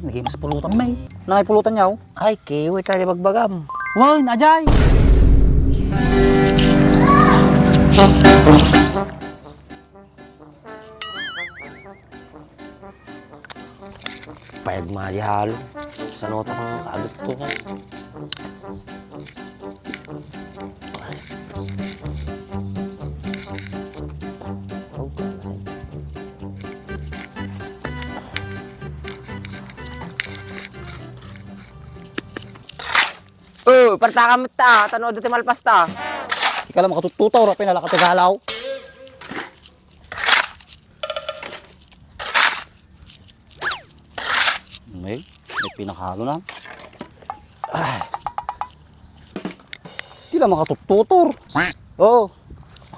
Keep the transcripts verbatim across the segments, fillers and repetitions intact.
Nagimas pulutan, may. Nangay pulutan yaw? Ay, kiwi tayo bagbagam. Wen, ajay! Payag madi halo. Saan ko ta kaadot ko nga? Oh, parta ka met ta, tano adda ti malpas ta. Ika lang makatuttutor, apay nalaka ti galaw. May, may pinakahalo na. Ah. Di lang makatuttutor. Oh,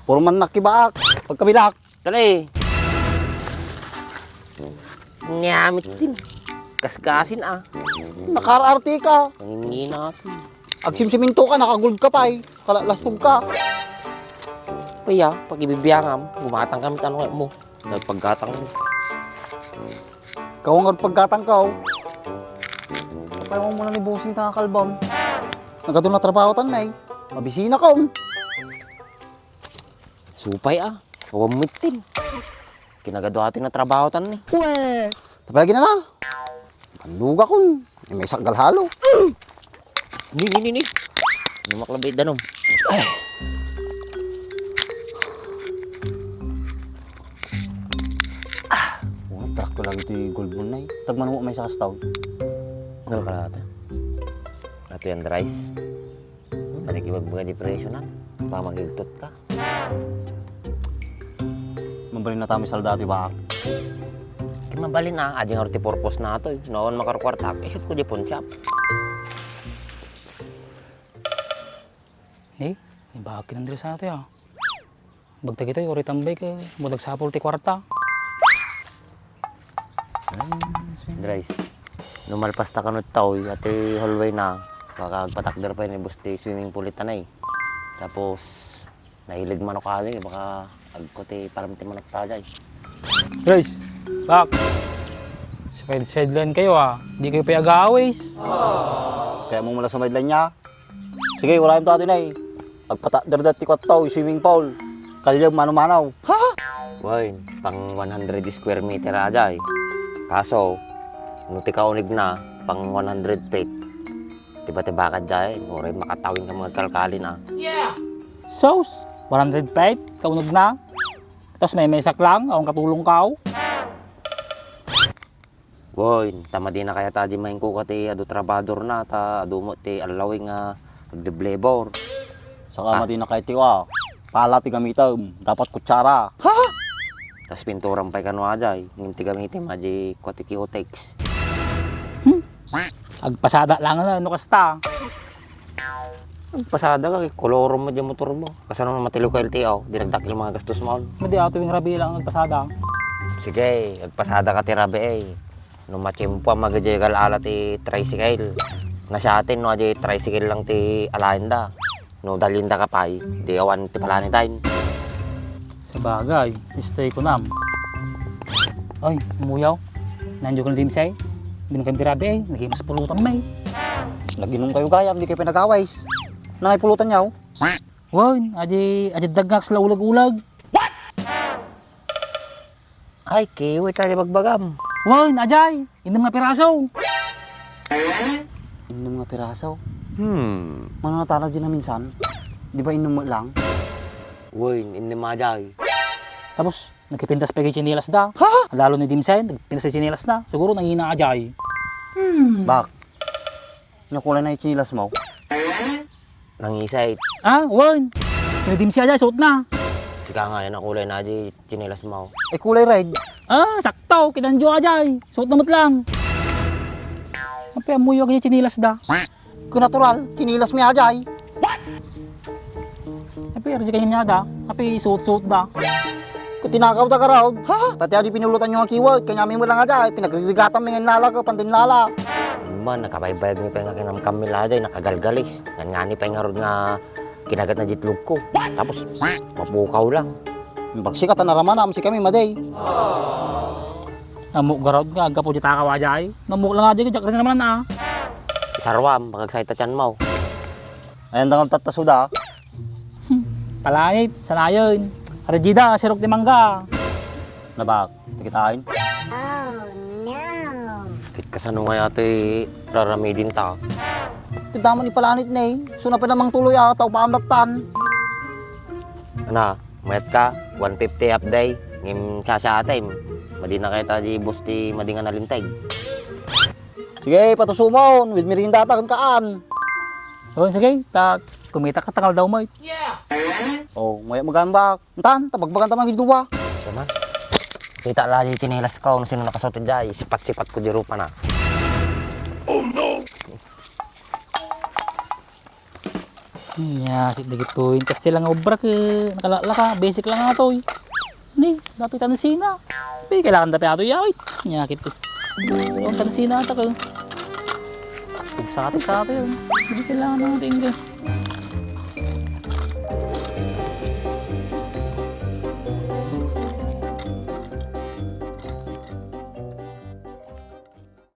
puro man nakibaak. Pagkabilak. Tali. Ngamit din. Kaskasin, ah. Nakaarti ka. Pangingina ka. Agsimsiminto ka, nakagold ka pa eh. Kalalastog ka. Kaya, pag ibibiyangam, gumatang kami, ano mo? Nagpaggatang mo. Ikaw nga paggatang ka, oh. Kapay mo muna ni bossing ta nga kalbam. Nagadu na trabaho tan, nay. Mabisina ka, oh. Supay, ah. Awan mo itin. Kinagadu atin na trabaho tan, ni. Uwe. Tapay lagi na na. Panluga kun. Ay, may sakgal halo. Ni, ni, ni, ni. Numakla ba danom? Ay. Ah, oh, truck ko lang iti gold mo, nay. Tagmano mo may sakas taon. Ngal ka lahat. Ato yan, rice. Ano, ikibagbagay di presyo na? Pamagigtot ka. Mabalin na tayo may salda ti baak. Kaya mabalin na, adi nga ti purpose na to eh. Noon makarkwarta, isip ko di punchap. Eh, may baak kinandri sa ato ya. Bagta kita, uri tambay ka, budag sapul ti kwarta. Dres, no malpas ta kano taoy, ati hallway na, baka agpatakder pa ni boss ti swimming pool itanay. Tapos, nahilig manok ali, baka agko ti param ti manok ta jay. Dres, bak. Side, sideline kayo ah. Di kayo pa agawis. Kaya mo mula sa sideline niya? Sige, urayam to, adi, nay. Agpatakder dati kwarta, swimming pool. Kalyem, mano-mano. Ha? Wen, pang one hundred square meter ajay. Kaso, no ti kaunig na, pang one hundred feet. Diba ti bakad jay, uray makatawin ka mga kalkali na. Yeah! Sos, one hundred feet, kaunig na. Tapos may mesak lang, awan katulong ka. Woy, ta madi na kayat adi maingko ka ti adu trabador na, ta adu met ti allowing nga agdeblebor. Saka ah, madi na kayat ti, ah, pala ti gamitem, dapat kutsara. Ha? Tas pinturam pay kano ajay, ngem ti gamitem, adi kua ti Q-Tex. Hmm? Agpasada lang na, no kasta. Agpasada ka, kolorom mo di motor mo. Kasano nga matilo ka L T O, di nagdakkel mga gastos mo. Madi ato yung rabi lang agpasada. Sige, agpasada ka ti rabi eh. No matiyempo a magjagal ala ti tricycle. Nasiatin no adi tricycle lang ti alaenda. No dalinda ka pay, di awan ti palanitaen. Sabagay, istay ko nam. Ay, umuyaw. Nandiyo ka na dimsay? Binukam ti rabi ay, nagimas pulutan may. Naginum kayo gayam, di kayo pinagawais. Nangay pulutan yaw? Wen, adi, adi dagngak sa ulag-ulag. Ay, kiwi tayo bagbagam. Wen, ajay, innem nga piraso. Innem nga piraso? Hmm. Mano natala di na minsan? Di ba innem lang? Wen, innem ajay. Tapos, nagpipintas pa yung tsinelas da. Ha? Lalo ni Dimsen, nagpintas yung tsinelas na. Siguro nangina ajay. Hmm. Bak, nakulay na yung tsinelas mo? Nangisay. Ah, wen. Ni Dimsen ajay, suot na. Sika nga yan, nakulay na di tsinelas mo. Eh, kulay red. Ah, sakto, kinanjo ajay. Suot na met lang. Api, amuyo agay tsinelas da. Ku natural, kinilas mi ajay. Api, ardi kanya da. Api, suot-suot da. Ku tinakaw da garod. Ha? Pati adi pinulutan yung akiwat, kanya mi lang ajay. Pinagrigatan mi nga nala ko, pantin nala. Man, nakabaybayag mi pa nga kinamkam mi la ajay, nakagalgalis. Ngan ngani pa nga rod nga kinagat na ditlog ko. Tapos, mapukaw lang. Bagsi ka tanaraman, amsi kami, maday. Ammok garud nga aggapu diay takaw a diay. Ammok lang a diay, diak rin naman, ah. Isaruam, pagagsaita tianmo. Ayan, dangal tattasuda. Palanit, sanayen. Regida, sirok ti mangga. Nabak, ti kitain. Ket kasano ngay ti raramidenta? Ket damo ni palanit ne, isu na pay a mangtuloy a, ta upaam lattan. Ana, mayat ka, one fifty half day, ngem sasaatem. Madina kayta di boss ti madi nga nalinteg. Sige, patusumon, with merienda ta ken kaan. O, sige, ta kumita ka, tangal daw met. O, mayat magambak. Tan, ta bagbagan ta man dua. Siya man. Kita la di tinelas ko, no sino nakasuot diay, sipat-sipat ko di rupa na. Nya, sit dagitoy. Inkas ti lang nga obra ket nakalaklaka, basic lang nga toy. Ni, dapita na sina. Pi, kailangan dapita toy, yawit. Nya, kit. Kailangan ta na sina, ta ka. Pugsati-sati yun. Hindi kailangan na natin ka.